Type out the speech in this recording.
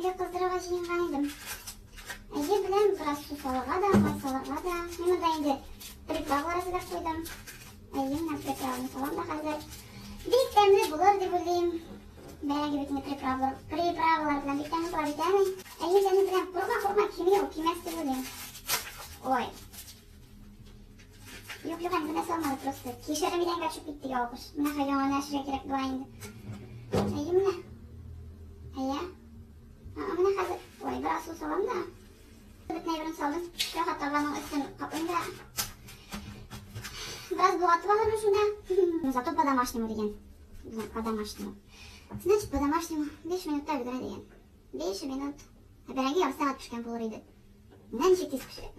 Бәрәңге кыздырырга җыенган идем. Әйе, беләм, бераз су салырга да, май салырга да. Мин монда инде приправалар әзерләп куйдым. Әйе, менә приправаны салам да хәзер. Бик тәмле булыр дип уйлыйм. Бәрәңге бит инде приправалар, приправалар белән бик тәмле була бит, әни. Әйе, җәне белән, курыкма, курыкма, кими ул, кимәс дип уйлыйм. Ой. Юк, юк, әни, менә салмады просто. Кишерем идәнгә төшеп китте, ялгыш. Менә хәзер яңа нәрсә кирәк була инде. Әйе, менә. Әйе. Менә хәзер, ой, бераз су салам да. Бөтен әйберен салдым. Шуға табаның өстен каплыйм да. Бераз болгатып алырмын шунда. Зато по-домашнему дигән. По-домашнему. Значит, по-домашнему 5 минутта өлгерә дигән. 5 минут. Ә бәрәңге ярты сәгать пешкән булыр иде. Менә ничек тиз пешә.